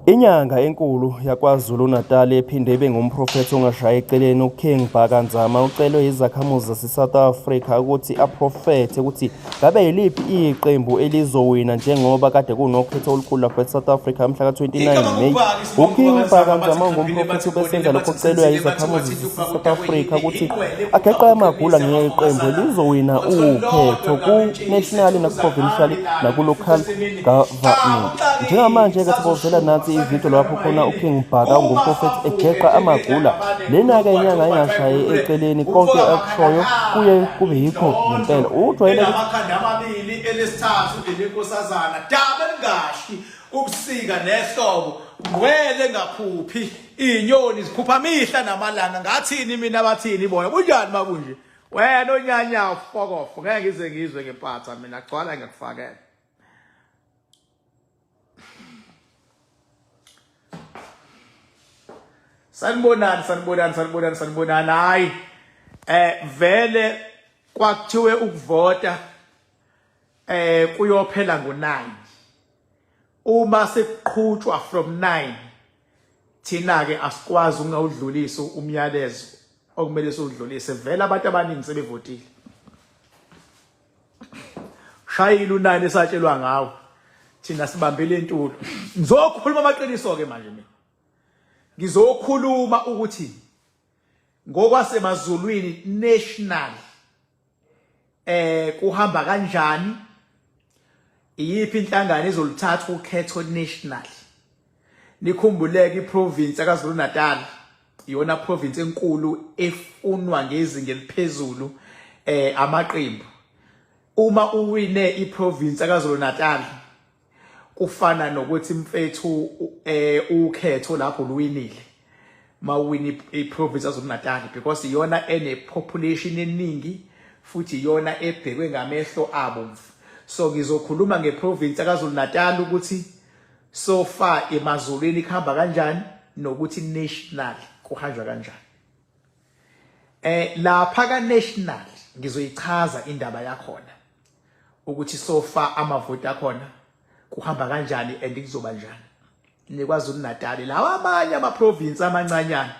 Inyanga enkulu yaKwaZulu-Natal ephinde ibe ngumprofethi ongashayi eceleni uKing Bhaka Nzama ucelwe yizakhamuzi zaseSouth Africa ukuthi aprofethe ukuthi ngabe yiliphi iqembu elizowina njengoba kade kunokhetho olukhulu lapha eSouth Africa mhla ka-29 May. UKing Bhaka Nzama ungumprofethi ubesenza lokho kucelwa yizakhamuzi zaseSouth Africa ukuthi ageqe amagula ngeqembu elizowina ukhetho ku-national naku-provincial naku-local government. Njengamanje-ke sibozela nansi ividiyo lapho khona uKing Bhaka ungumprofethi egeqa amagula. Lena-ke inyanga engashayi eceleni konke akushoyo kuye kube yikho ngempela. Ujwayele ukuthi Amakhanda amabili elesithathu elenkosazana daba elingashi ubusika nehlobo ngqwele ngaphuphi izinyoni ziphupha mihla namalanga ngathini mina bathini bona kunjani makunje wena onyanya fokofo ngeke ngize ngizwe ngempatha mina gcwala ngiyakufakela Sanibonani sanibonani sanibonani sanibonani hayi vele kwakuthiwe ukuvota kuyophela ngo9 uma sekuqhutshwa from 9 thina ke asikwazi ukungawudlulisa umyalezo okumele siwudlulise vele abantu abaningi sebevotile shayile unani esatshelwa ngawo thina sibambile intulo ngizokhuluma amaqiniso ke manje mina ngizokhuluma ukuthi ngokwasemazulwini national kuhamba kanjani iyiphi inhlangano ezoluthatha ukhetho national nikhumbuleke iprovince yaKwaZulu Natal iyona province enkulu efunwa ngezinga eliphezulu amaqembu uma uwine iprovince yaKwaZulu Natal kufana nokuthi mfethu ukhetho lapho luwinile mawuwina iprovince yaKwaZulu-Natal because iyona ene population eningi futhi iyona ebhekwe ngamehlo abomvu so ngizokhuluma ngeprovince yaKwaZulu-Natal ukuthi so far emazulwini kuhamba kanjani nokuthi national kuhanjwa kanjani lapha ka national ngizoyichaza indaba yakhona ukuthi so far amavoti akhona kuhamba kanjani and kuzoba njani neKwaZulu Natal lawa amanye ama province amancanyana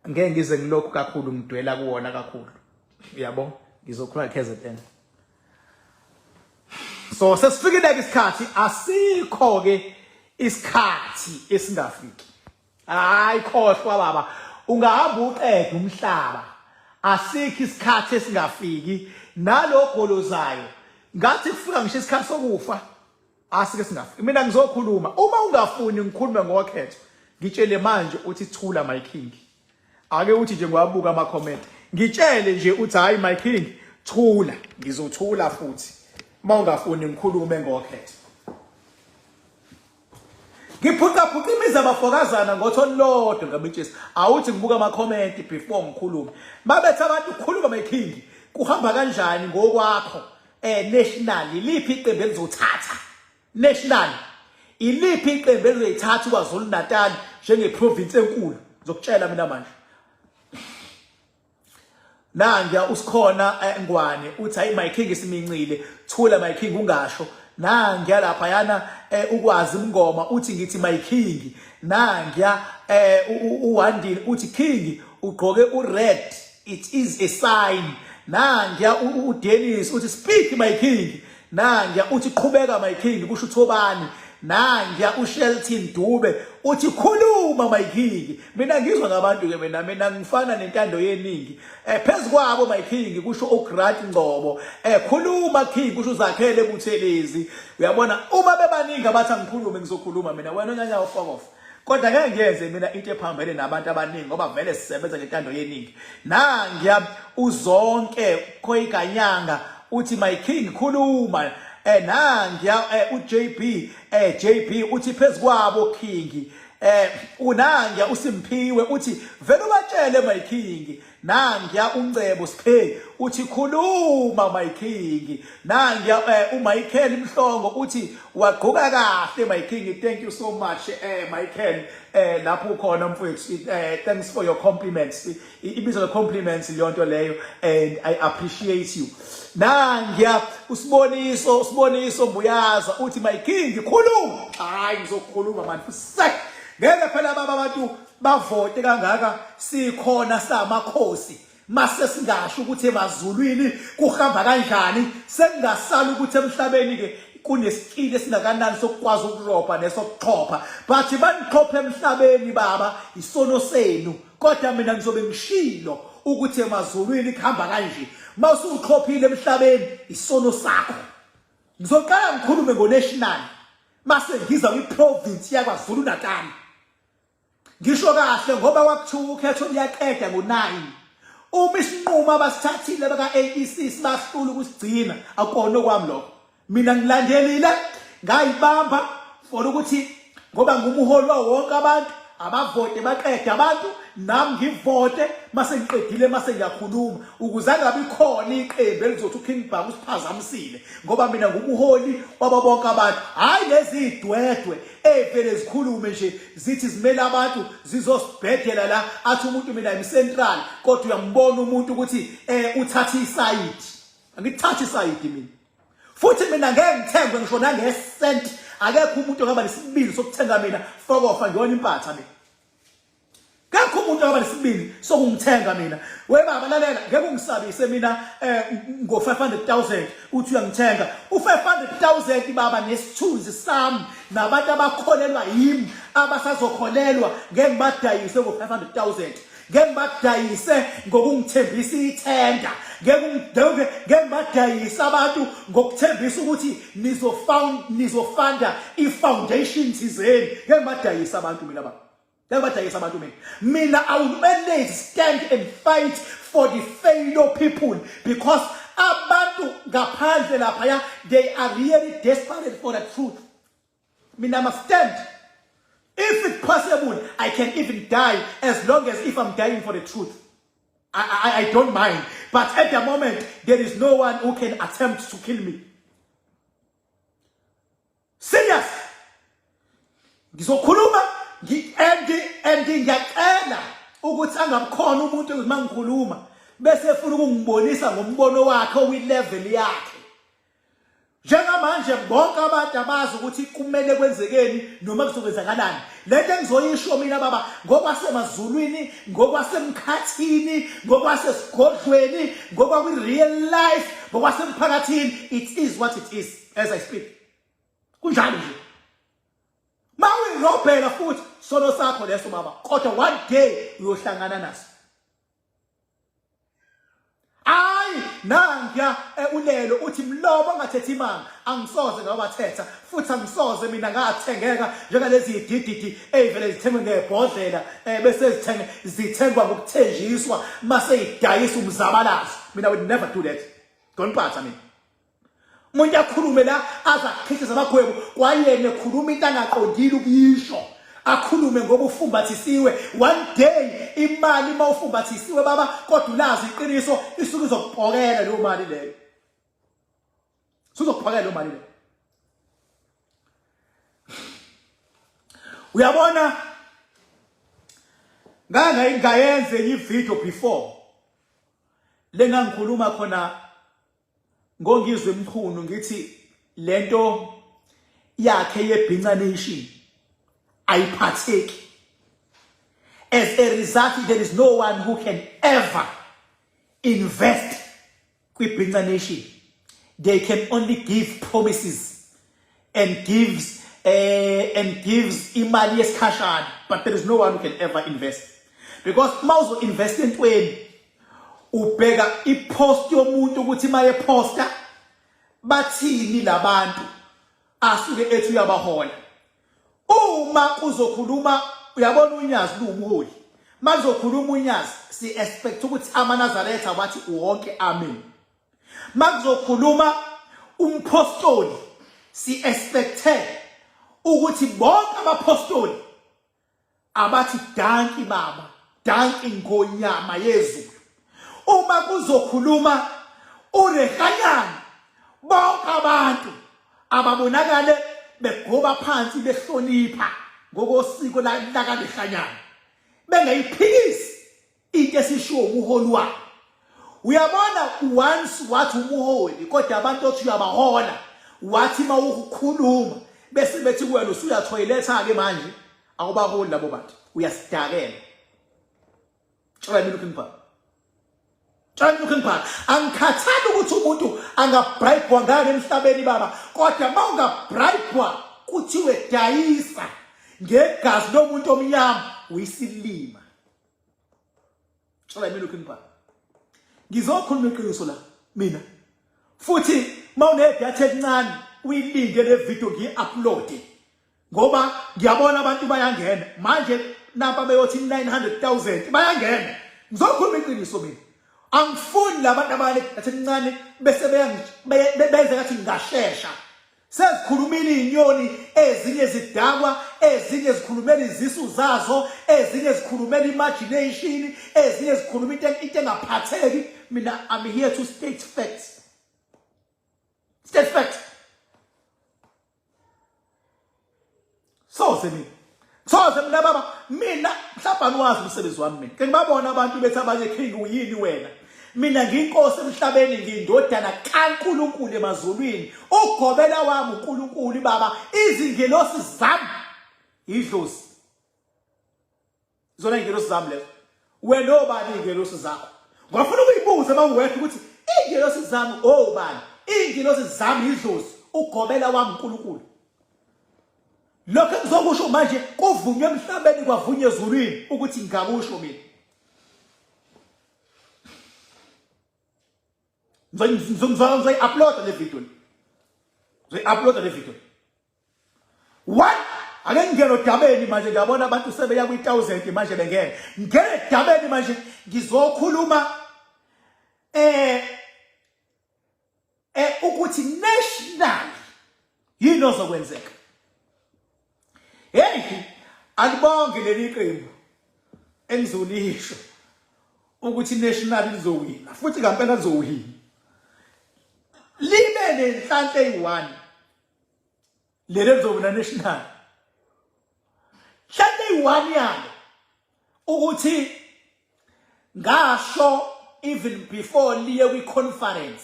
ngeke ngize ngilokhu kakhulu ngidwela kuwona kakhulu uyabo ngizokhuluma KZN so sesifikile ke isikhathi asikho ke isikhathi esingafiki hayi khohlwa baba ungahamba uqede umhlaba asikho isikhathi esingafiki nalogolozayo ngathi kufika ngisho isikhathi sokufa asike singafiki mina ngizokhuluma uma ungafuni ngikhulume ngokhetho ngitshele manje uthi thula my king ake uthi nje ngiwabuka ama comment ngitshele nje uthi hayi my king thula ngizothula futhi uma ungafuni ngikhulume ngokhetho ngiphucaphuca imizi abafokazana ngotho olulodwa ngamitshisi awuthi ngibuka ama-comment before ngikhulume babethi abantu khuluma my king kuhamba kanjani ngokwakho national iliphi iqembu elizothatha national iliphi iqembu elizoyithatha uKwaZulu Natal njengeprovince enkulu ngizokutshela mina manje Nangiya usikhona Ngwane uthi hayi my king isimincile thula my king ungasho nangiya lapha yana ukwazi umngoma uthi ngithi my king nangiya uWandile uthi king ugqoke ured it is a sign nangiya uDennis uthi speak my king nangiya uthi qhubeka my king kusho uThobani nangiya uShelton Dube uthi khuluma my king mina ngizwa ngabantu ke mina mina ngifana nentando yeningi phezukwabo my king kusho uGrant Ngcobo khuluma king kusho uZakhele Buthelezi uyabona uma bebaningi abathi angikhulume ngizokhuluma mina wena onyanya ufokof kodwa ngeke ngiyenze mina into ephambene nabantu abaningi ngoba vele sisebenza ngentando yeningi nangiya uzonke khoyiganyanga uthi my king khuluma nangiya uJB JB uthi phezukwabo king unangiya uSimphiwe uthi vele ubatshele my king nangiya uNcebo Siphe uthi khuluma my king nangiya uMichael Mhlongo uthi wagqoka kahle my king thank you so much Michael lapho ukhona mfowethu thanks for your compliments ibizwa nge compliments leyo nto leyo and I appreciate you nangiya usiboniso usiboniso Mbuyaza uthi my king khuluma hayi ngizokhuluma man sek Ngeke phela baba abantu bavote kangaka sikhona samakhosi mase singasho ukuthi emazulwini kuhamba kanjani sengingasala ukuthi emhlabeni ke kunesikili esingakanani sokukwazi ukurobha nesokuxhopha but banixhophe emhlabeni baba isono senu kodwa mina ngizobe ngishilo ukuthi emazulwini kuhamba kanje mawusuxhophile emhlabeni isono sakho. Ngizoqala ngikhulume ngo-national mase ngiza kwi-province yaKwaZulu Natal. Ngisho kahle ngoba kwakuthiwa ukhetho luyaqeda ngo-9. Uma isinqumo abasithathile baka-AEC sibahlula ukusigcina akukona okwami lokho. Mina ngilandelile ngayibamba for ukuthi ngoba ngumuholi wawo wonke abantu abavote baqede abantu nami ngivote mase ngiqedile mase ngiyakhuluma ukuze angabi khona iqembu elizothi uKing Bhaka usiphazamisile ngoba mina ngumuholi wabo bonke abantu hayi lezi idwedwe evele zikhulume nje zithi zimele abantu zizosibhedela la athi umuntu mina im central kodwa uyambona umuntu ukuthi eh uthatha isayidi angithathi isayidi mina. Futhi mina ngeke ngithengwe ngisho nangesenti. Akekho umuntu ongaba nesibindi sokuthenga mina fokofa ngiyona impatha mina. Akekho umuntu ongaba nesibindi sokungithenga mina. We baba lalela ngeke ungisabise mina eh ngo 500,000 uthi uyangithenga. U 500,000 baba nesithunzi sami nabantu abakholelwa yimi abasazokholelwa ngeke ngibadayise ngo 500,000. Ngeke ngibadayise ngokungithembisa ithenda. Ngeke ngeke ngibadayise abantu ngokuthembisa ukuthi nizofound nizofunda i-foundation thizeni. Ngeke ngibadayise abantu mina baba. Ngeke ngibadayise abantu mina. Mina I will always stand and fight for the fellow people because abantu ngaphandle laphaya they are really desperate for the truth. Mina must stand. If it's possible, I can even die as long as if I'm dying for the truth. I don't mind. But at the moment, there is no one who can attempt to kill me. Serious. Ngizokhuluma and ngiyacela ukuthi angabukhona umuntu uma ngikhuluma bese efuna ukungibonisa ngombono wakhe okwi-level yakhe. Njengamanje bonke abantu abazi ukuthi kumele kwenzekeni noma kuzokwenzakalani. Lento engizoyisho mina baba ngokwasemazulwini, ngokwasemkhathini, ngokwasesigodlweni, ngokwa-real life, ngokwasemphakathini, it is what it is as I speak. Kunjalo nje. Mawuyirobhela futhi sono sakho leso baba, kodwa one day uyohlangana naso. Hayi nangiya eh, ulelo uthi mlomo ongathethi imanga angisoze ngawathetha futhi angisoze mina ngathengeka njengalezi dididi eyivele zithengwe ngebhodlela eh, bese zithenge zithengwa ngokuthenjiswa mase idayisa umzabalazo mina would never do that don't phatha mina. Umuntu akhulume la aze akhihlize amagwebu kwayena ekhuluma into angaqondile ukuyisho akhulume ngoba ufumbathisiwe one day imali uma ufumbathisiwe baba kodwa ulazi iqiniso isuke izokupokela leyo mali leyo suzokupokela leyo mali leyo uyabona ngangayenze enye ivideo before lengangikhuluma khona Ngongizwe Mchunu ngithi lento yakhe yebhinca nation ayiphatheki. As a result there is no one who can ever invest kwibhinca nation. They can only give promises and gives and gives imali yesikhashana but there is no one who can ever invest because uma uzo invest entweni ubheka ipost yomuntu ukuthi maye posta bathini labantu asuke ethi uyabahola uma kuzokhuluma uyabona unyazi luwumholi makuzokhuluma unyazi si expect ukuthi amaNazaretha wathi wonke amen. Makuzokhuluma umpostoli si expecte ukuthi bonke abapostoli abathi danki baba danki ngonyama yezulu. Uma kuzokhuluma uRehanyana bonke abantu ababonakale begoba phansi behlonipha ngokosiko lakaRehanyana bengayiphikisi into esishiwo umuholi wabo. Uyabona once wathi umuholi kodwa abantu othi uyabahola wathi mawukhuluma bese bethi kuwena usuyathoyiletha ke manje. Awubaholi labo bantu, uyasidakela. Tshela mina uKing Bhaka. Tshela mina uKing Bhaka. Angikhathali ukuthi umuntu angabribwa ngani emhlabeni baba, kodwa uma ungabribwa kuthiwe dayisa ngegazi lomuntu omnyama uyisilima. Tshela mina uKing Bhaka. Ngizokhuluma iqiniso la mina. Futhi mawunedatha elincane uyilinde le video ngiyi-uploade. Ngoba ngiyabona abantu bayangena manje nampa beyothi 900,000 bayangena. Ngizokhuluma iqiniso mina. Angifuni labantu abane athi ncane bese benze ngathi ngingashesha. Sezikhulumile izinyoni ezinye zidakwa ezinye zikhulumela izisu zazo ezinye zikhulumela imagination ezinye zikhuluma into engaphatheki. Mina I'm here to state facts. State facts. Soze mina. Soze mina baba mina mhlawumbe aniwazi umsebenzi wami mina. Ke ngibabona abantu bethi abanye king uyini wena. Mina ngiyinkosi emhlabeni ngiyindodana kaNkuluNkulu emazulwini. Ugobela wami uNkulunkulu baba izingelosi zami idlozi. Zona ingelosi zami lezo. Wena obani ingelosi zakho? Ngafuna ukuyibuza uma uwedwa ukuthi ingelosi zami obani? Ingelosi zami idlozi ugobela wami uNkulunkulu. Lokho engizokusho manje kuvunywe emhlabeni kwavunywa ezulwini ukuthi ngingakusho mina. Ngizoyi-uploada le video. Ngizoyi-uploada le video. One ake ngingene odabeni manje ngiyabona abantu sebeya kwi-1000 manje bengena. Ngene edabeni manje ngizokhuluma ukuthi national yini ozokwenzeka. Hey alibonge leli qembu engizolisho ukuthi national lizowina futhi ngempela lizowina. Libe nenhlanhla eyi-1 leli elizowina national. Hlanhla eyi-1 yalo ukuthi ngasho even before liye kwi-conference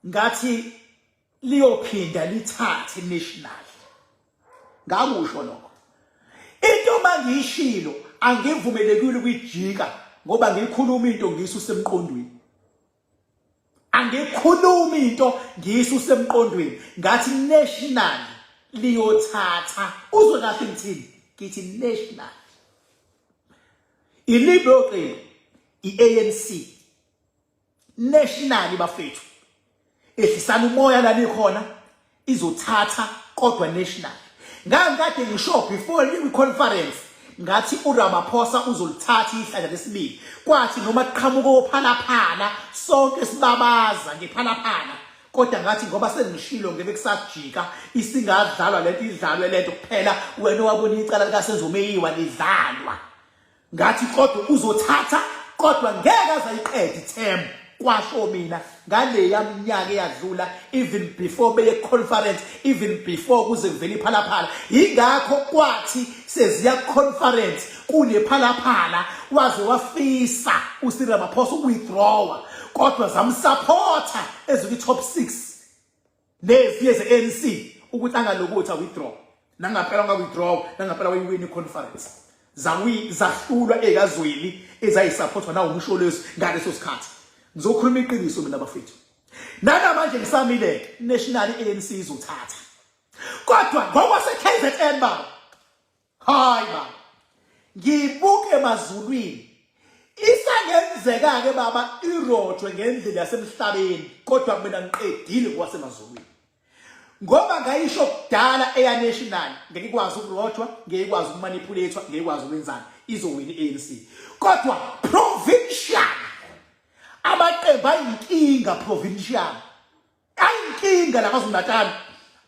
ngathi liyophinda lithathe national. Ngakusho lokho. Into mangiyishilo angivumelekile ukuyijika ngoba ngikhuluma into ngiyisuse emqondweni. Angikhulumi into ngiyisuse emqondweni. Ngathi national liyothatha. Uzwe kahle ngithini? Ngithi national. Iliphi oqembu? I-ANC. National bafethu. Ehlisana umoya la nikhona izothatha kodwa national. Ngangikade ngisho before i-conference ngathi uRamaphosa uzolithatha ihlanya lesibili. Kwathi noma kuqhamuka ophalaphala sonke sibabaza ngephalaphala. Kodwa ngathi ngoba sengishilo ngeke kusajika isingadlalwa lento idlalwe lento kuphela wena owabona icala likaSenzo Meyiwa lidlalwa. Ngathi kodwa uzothatha kodwa ngeke azayiqede iterm kwasho mina ngaleya minyaka eyadlula even before beye conference even before kuze kuvele iphalaphala. Yingakho kwathi seziya conference kunephalaphala waze wafisa uCyril Ramaphosa ukuwithdrawa kodwa zamsupporta ezikwi top 6 nezinye ze-ANC ukuthi angalokuthi awithdraw. Nangempela wawithdraw, nangempela wayiwina i-conference. Zahlulwa ekazweli ezayisupportwa nawumsholozi ngaleso sikhathi. Ngizokhuluma iqiniso mina bafethu. Nanamanje ngisamile national ANC izothatha. Kodwa ngokwase KZN baba. Hayi baba. Ngibuke emazulwini. Isangenzeka ke baba irojwe ngendlela yasemhlabeni kodwa mina ngiqedile kwasemazulwini. Ngoba ngayisho kudala eya national ngeke ikwazi ukurojwa, ngeke ikwazi ukumanipulatewa, ngeke ikwazi ukwenzani, izowina i-ANC. Kodwa provincial amaqembu ayinkinga provincial. Ayinkinga la KwaZulu-Natal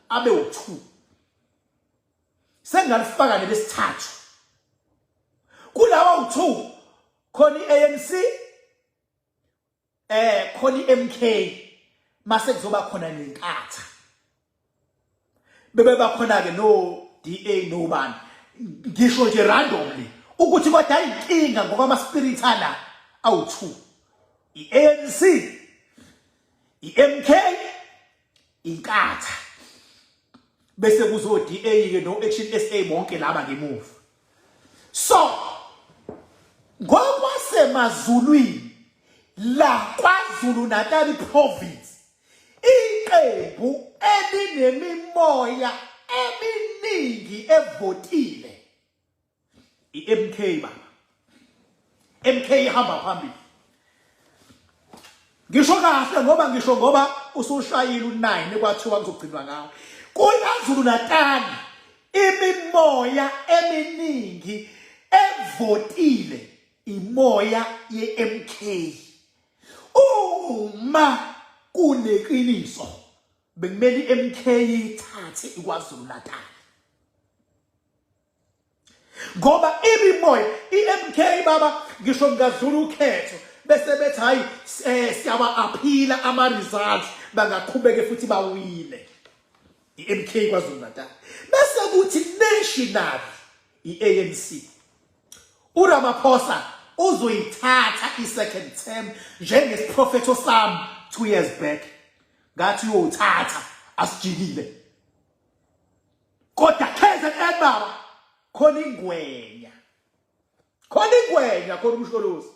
abe u2. Sengalifaka nelesithathu. Kulawa u2 khona iANC khona iMK mase kuzoba khona nenkatha. Bebe bakhona ke no DA nobani. Ngisho nje randomly ukuthi kodwa ayinkinga ngoba ama spirit ala awu2. iANC, iMK, inkatha. Bese kuzo DA ke no Action SA bonke laba ngemuva. So ngokwasemazulwini la KwaZulu Natal province iqembu elinemimoya eminingi evotile iMK baba. MK ihamba phambili. Ngisho kahle ngoba ngisho ngoba usushayile u9 kwathiwa kuzogcinwa ngawe. KwaZulu Natal imimoya eminingi evotile imoya yeMK. Uma kuneqiniso bekumele iMK ithathe iKwaZulu Natal. Ngoba imimoya iMK baba ngisho ngadlula ukhetho bese bethi hayi eh, siyaba aphila ama results bangaqhubeke futhi bawine iMK KwaZulu Natal bese kuthi national iANC uRamaphosa uzoyithatha i-second term njengesiprofetho sami 2 years back ngathi uyothatha asijikile Kodwa KZN baba khona ingwenya. Khona ingwenya khona umsholozi.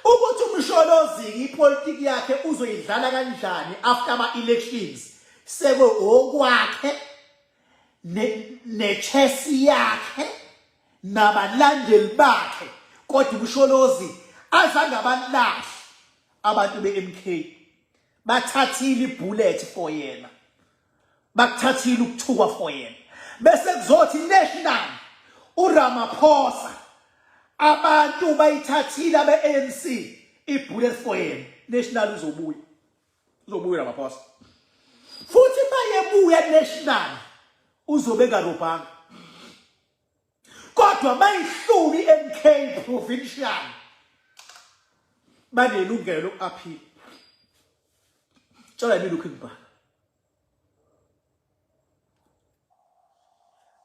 Ukuthi umsholozi ipolitiki yakhe uzoyidlala kanjani after ama elections sekwe okwakhe ne ne chess yakhe nabalandeli bakhe kodwa umsholozi azange abalahli abantu beMK bathathile ibullet for yena bakuthathile ukuthukwa for yena bese kuzothi national uRamaphosa abantu bayithathile abe-ANC ibullet for yena national uzobuya uzobuya Ramaphosa futhi mayebuya national uzobe engarobhanga kodwa bayihluli MK provincial banelungelo loku-aphila tshela yimi lokhu engibhala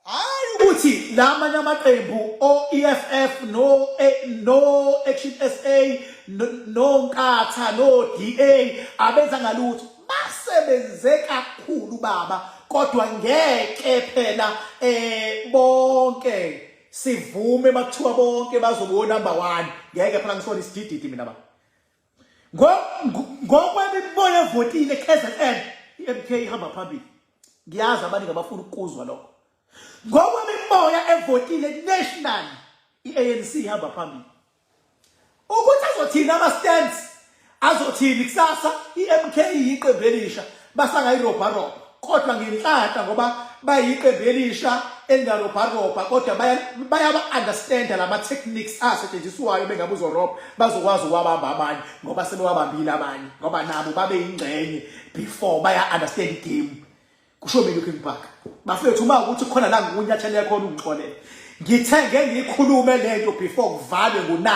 hayi ukuthi la amanye amaqembu o-EFF no no Action SA no Nkatha no DA abenza ngalutho basebenze kakhulu baba kodwa ngeke phela eh bonke sivume makuthiwa bonke bazobe number 1 ngeke phela ngisona isidididi mina ba Ngokwemibono evotile KZN iMK ihamba phambili. Ngiyazi abaningi abafuna ukuzwa lokho. Ngokwemimoya evotile national iANC ihamba phambili. Ukuthi azothini ama stands azothini kusasa iMK iyiqembu elisha basangayirobha kodwa ngenhlanhla ngoba bayiqembu elisha elingarobharobha kodwa bayaba-understanda lama techniques asetshenziswayo bengabe uzorobha bazokwazi ukuwabamba abanye ngoba sebewabambile abanye ngoba nabo babe yingxenye before baya-understand igame kusho mina uKing Park bafethu uma ukuthi khona la ngikunyathele khona ungixolele ngithe ngeke ngiyikhulume lento before kuvalwe ngo-9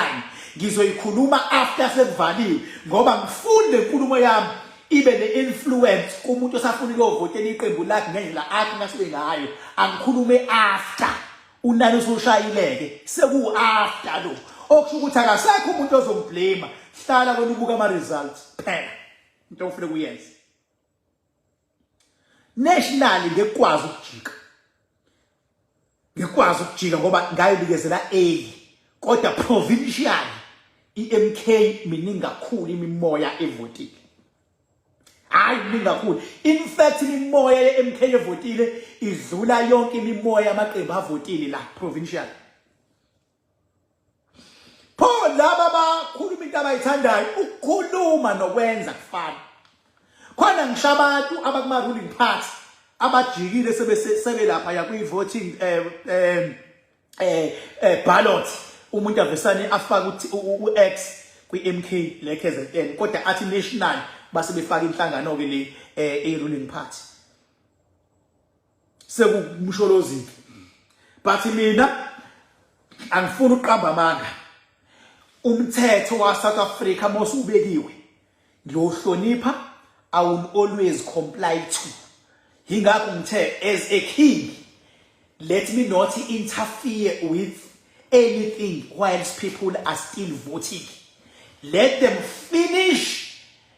ngizoyikhuluma after sekuvaliwe ngoba ngifunde inkulumo yami ibe ne-influence kumuntu osafuna ukuyovotela iqembu lakhe ngendlela akhe ngasuke ngayo angikhulume after unani usushayileke seku-after lo okusho ukuthi akasekho umuntu ozomblame hlala wena ubuka ama-results phela into ofuneka uyenze nationally ngekwazi ukujika ngikwazi ukujika ngoba ngayibikezela early kodwa provincial iMK miningi kakhulu imimoya evotile hayi miningi kakhulu in fact imimoya yeMK evotile idlula yonke imimoya yamaqembu avotile la provincial Pho laba bakhuluma into abayithandayo ukukhuluma nokwenza kufana. Khona ngisho abantu abakuma ruling party abajikile sebelapha ya kwi voting eh eh eh, eh ballot umuntu avesane afake u-X kwi-MK le KZN kodwa athi national base befaka inhlangano ke le eh, ruling party sekukumsholozile but mina angifuni ukuqamba amanga umthetho wa South Africa mosubekiwe ngiyohlonipha i will always comply to yingakho ngithe as a king let me not interfere with anything whilst people are still voting let them finish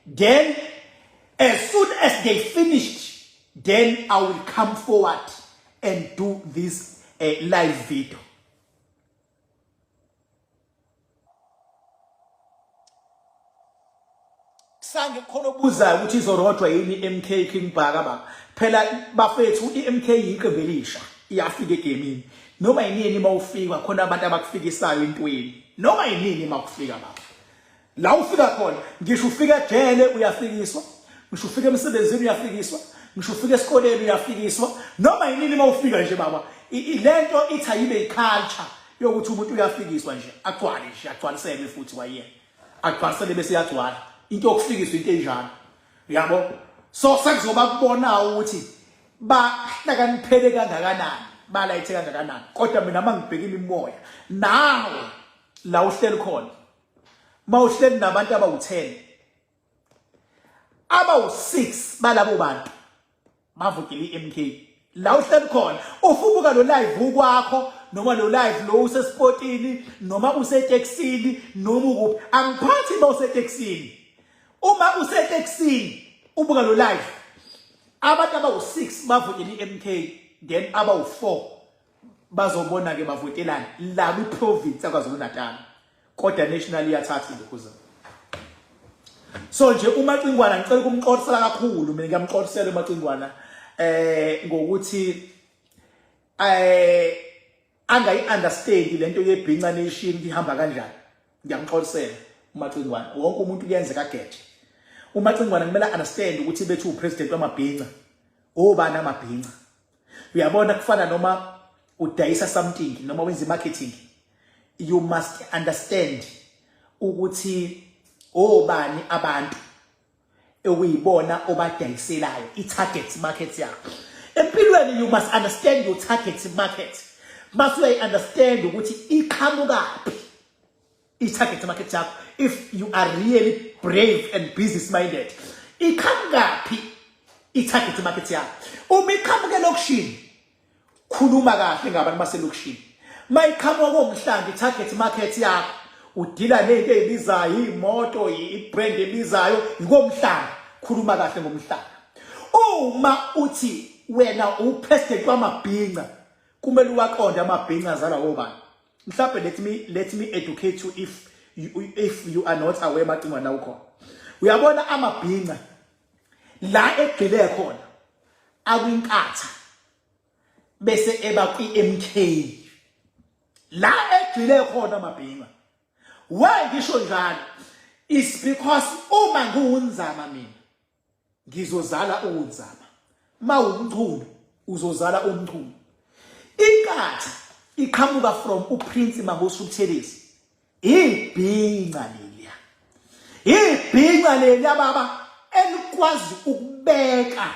then as soon as they finished Then I will come forward and do this live video. Sange khona obuzayo ukuthi izorojwa yini iMK King Bhaka ba. Phela bafethu iMK yiqembu elisha iyafika egemini. Noma yinini mawufika khona abantu abakufikisayo entweni. Noma yinini makufika baba. La ufika khona ngisho ufika ejele uyafikiswa, ngisho ufika emsebenzini uyafikiswa, ngisho ufika esikoleni uyafikiswa. Noma yinini mawufika nje baba, lento ithi ayibe iculture yokuthi umuntu uyafikiswa nje, agcwale nje, agcwaliselwe futhi kwayena. Agcwalisele bese yagcwala. Into yokufikiswa into enjalo. Uyabo? So sekuzoba kubona ukuthi bahlakaniphele kangakanani, balayithe kangakanani. Kodwa mina mangibheka imimoya, nawe la uhleli khona mawuhleli nabantu abawu-10 abawu-6 balabo bantu bavotele i-MK la uhleli khona ufubuka lo live ukwakho noma lo live lo usesipotini noma usetekisini noma ukuphi angiphathi uma usetekisini uma usetekisini ubuka lo live abantu abawu-6 bavotele i-MK then abawu-4 bazobona ke bavotelani la kwi-province yaKwaZulu-Natal kodwa national iyathatha indukhuza. So nje uMacingwana ngicela ukumxolisela kakhulu, mina ngiyamxolisela uMacingwana ngokuthi angayi understand lento yebhinca nation ihamba kanjani. Ngiyamxolisela uMacingwana, wonke umuntu kuyenzeka ageje. UMacingwana kumele understand ukuthi bethu upresident wamabhinca, obani amabhinca. Uyabona kufana noma udayisa something noma wenza marketing, you must understand ukuthi obani abantu ekuyibona obadayiselayo, i-target market yakho. Empilweni you must understand your target market. Mase uyayi-understand ukuthi iqhamukaphi i-target market yakho if you are really brave and business minded. Iqhamukaphi i-target market yakho? Uma iqhamuke elokishini, khuluma kahle ngabantu baselokishini. Mayiqhamuka komhlanga i-target market yakho, udila nezinto ezibizayo, imoto, i-brand ebizayo, yikomhlanga, khuluma kahle ngomhlanga. Uma uthi wena upresident wamabhinca, kumele uwaqonde amabhinca azalwa obani. Mhlawumbe let me educate you if you are not aware Macingwana ukhona. Uyabona amabhinca la egxile khona akwinkatha bese eba kwi-MK la egxile khona amabhinca. Why ngisho njalo? Is because uma ngiwunzama mina ngizozala uwunzama, mawumchunu uzozala umchunu. Inkatha iqhamuka from uPrince Mangosuthu Buthelezi, ibhinca leliya, ibhinca leliya baba elikwazi ukubeka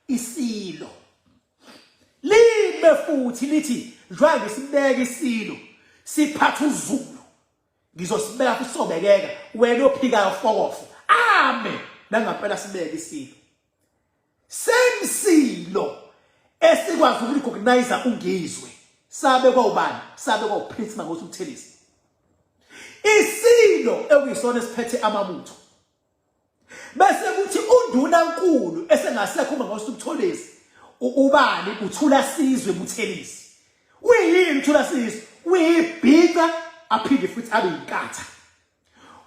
isilo libe futhi lithi njengoba ngisibeka isilo siphatha uZulu ngizosibeka futhi sobekeka, wena ophikayo fokofo ame nangampela sibeke isilo. Same silo esikwazi ukurecognize ungizwe sabekwa ubani? Sabekwa uPrince Mangosuthu Buthelezi, isilo ekuyisona esiphethe amabutho. Bese kuthi undunankulu esengasekho uMangosuthu Buthelezi ubani? Uthula Sizwe Buthelezi. Uyini uthula Sizwe? Uyibhinca aphinde futhi abe yinkatha.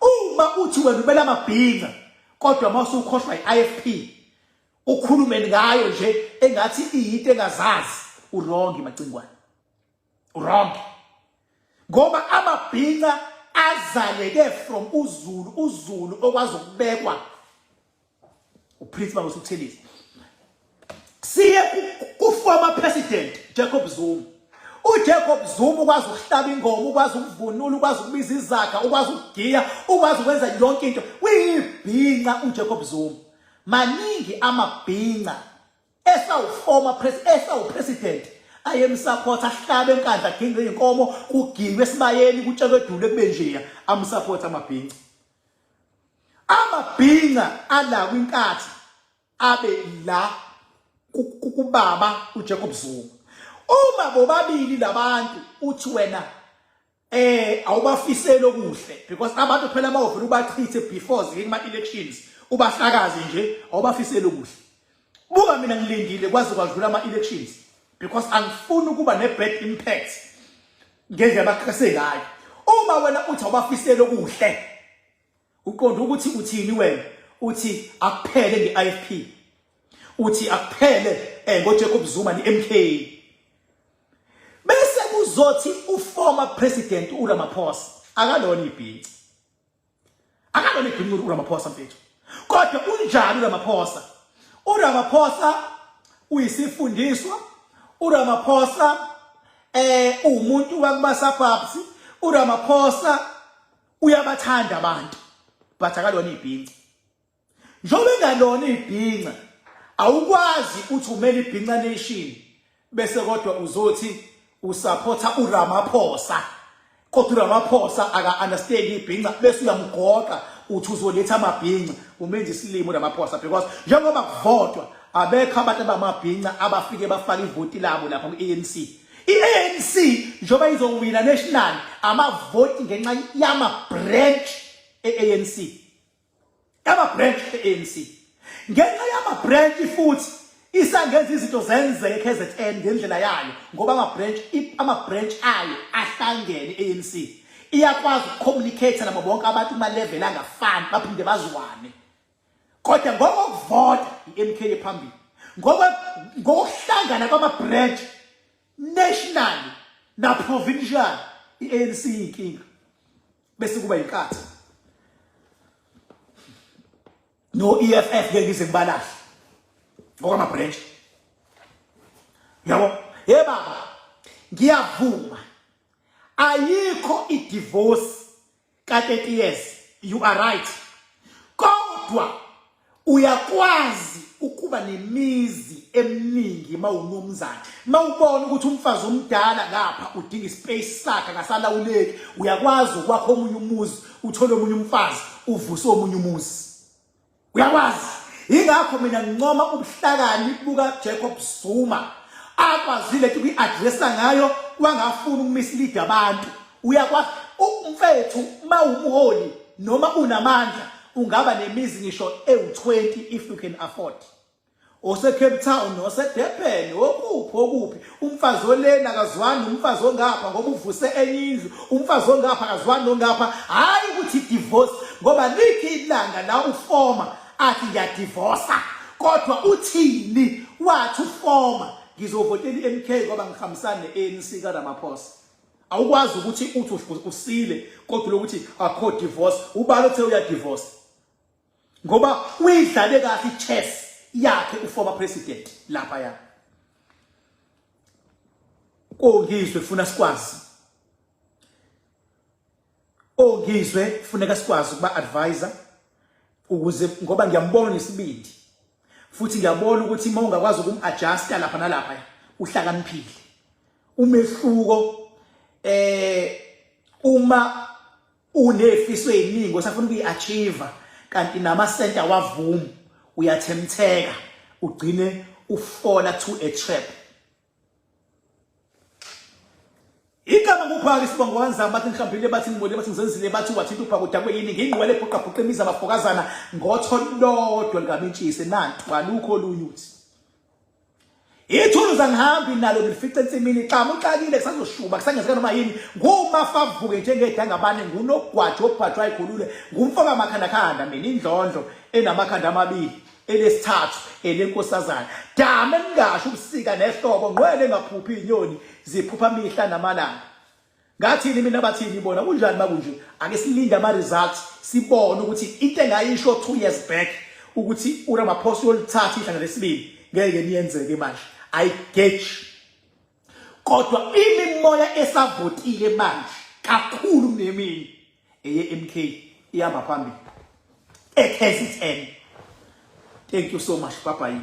Uma uthi wena ubela amabhinca kodwa mawusukhohlwa i-IFP ukhulume ngayo nje engathi iyinto engazazi, uwrong Macingwane, uwrong, ngoba amabhinca azaleke from uZulu, uZulu okwazi ukubekwa uPrince Mangosuthu Buthelezi. Siye ku-former president Jacob Zuma. uJacob Zuma ukwazi ukuhlaba ingoma, ukwazi ukuvunula, ukwazi ukubiza izaga, ukwazi ukugiya, ukwazi ukwenza yonke into. Uyibhinca uJacob Zuma. Maningi amabhinca esawu-former esawu-president ayemsupport, ahlabe enkandla, aginqe inkomo, kugiwe esibayeni, kutshelwe edule, kube njeya amsupport amabhinca. Amabhinca ala kwinkathi abe la kubaba uJacob Zuma. Uma bobabili labantu uthi wena awubafiseli okuhle, because abantu phela mawuvela ubachithe before ziye kuma elections, ubahlakaze nje, awubafiseli okuhle. Buka mina ngilindile kwaze kwadlula ama elections because angifuni ukuba ne bad impact ngendlela abakhase ngayo. Uma wena uthi awubafisele okuhle uqonda ukuthi uthini wena? Uthi akuphele nge-IFP, uthi akuphele ngoJacob Zuma ne-MK, bese kuzothi uformer president uRamaphosa akalona ibhinci, akalona ibhinci uRamaphosa mfethu. Kodwa unjani uRamaphosa? URamaphosa uyisifundiswa, uRamaphosa uwumuntu wakumasabhabs, uRamaphosa uyabathanda abantu but akalona ibhinca. Njengoba engalona ibhinca, awukwazi uthi umele ibhinca nation bese kodwa uzothi usupporta uRamaphosa, kodwa uRamaphosa aka understand ibhinca bese uyamgoqa uthi uzoletha amabhinca. Umenza isilimo uRamaphosa because njengoba kuvotwa abekho abantu abamabhinca abafike bafaka ivoti labo lapha ku-ANC. I-ANC njengoba izowina national amavoti ngenxa yama-branch e-ANC, ama-branch e-ANC, ngenxa yama-branch futhi isangenza izinto zenzeke KZN ngendlela yayo ngoba ama-branch ayo ahlangene. I-ANC iyakwazi ukucommunicate nabo bonke abantu kuma-level angafani baphinde bazwane. Kodwa ngokuvota i-MK ephambili, ngokuhlangana kwama-branch national na provincial i-ANC inkinga, bese kuba inkathi no EFF ngeke ngize ngibalahle ngokwama branch yabo. Ye baba, ngiyavuma ayikho i-divorce ka 30 years, you are right, kodwa uyakwazi ukuba nemizi eminingi mawunomzana. Mawubona ukuthi umfazi omdala ngapha udinga ispace sakhe, akasalawuleki, uyakwazi ukwakha omunye umuzi, uthole omunye umfazi, uvuse omunye umuzi, uyakwazi. Ingakho mina ngincoma ubuhlakani buka Jacob Zuma akwazile ukuyi-addressa ngayo, wangafuni ukumislead abantu. Uyakwazi umfethu, mawumholi noma unamandla ungaba nemizi ngisho ewu-20 if you can afford, ose-Cape Town, ose-Durban, okuphi okuphi. Umfazi olena akazwani nomfazi ongapha ngoba uvuse enye indlu, umfazi ongapha akazwani nongapha. Hhayi ukuthi divorce, ngoba likhi ilanga la uformer athi ngiyadivosa. Kodwa uthini? Wathi uformer ngizovotela i-MK ngoba ngihambisana ne-ANC kaRamaphosa. Awukwazi ukuthi uthi usile kodwa lokuthi akho divorce. Ubani othe uyadivorce? Ngoba uyidlale kahle i-chess yakhe uformer president lapha ya kongizwe. Funa sikwazi ongizwe, kufuneka sikwazi ukuba advisor ukuze, ngoba ngiyambona nesibindi futhi ngiyabona ukuthi uma ungakwazi ukum-adjusta lapha nalapha uhlakaniphile. Umehluko uma unefiso eziningi osafuna ukuyi-achieve kanti namasenti awavumi, uyathemtheka ugcine ufola to a trap. Igama nguphaka, isibongo wanzama, bathi ngihambile, bathi ngibonile, bathi ngizenzile, bathi wathinta uphaka udakwe yini. Ngingqwele bhuqa bhuqa imizi abafokazana ngotho lodwa likamintshise nantu, alukho olunye. Uthi ithuluzi angihambi nalo, ngilifica ensimini xa uxakile kusazoshuba kusangenzeka noma yini. Ngumafavuke njengedangabane, ngunogwajo obhajwa ayikhulule, ngumfoka makhandakhanda mina, indlondlo enamakhanda amabili, elesithathu elenkosazana dame ningasho ubusika nehlobo, ngqwele engaphuphi inyoni ziphupha mihla namalanga. Ngathini mina, bathini bona? Kunjani makunje? Ake silinde ama results sibone ukuthi into engayisho 2 years back ukuthi uRamaphosa uyolithatha ihlandla lesibili ngeke niyenzeke manje. I gauge, kodwa imimoya esavotile manje kakhulu kuneminye eye MK ihamba phambili eKZN. Thank you so much, bye bye.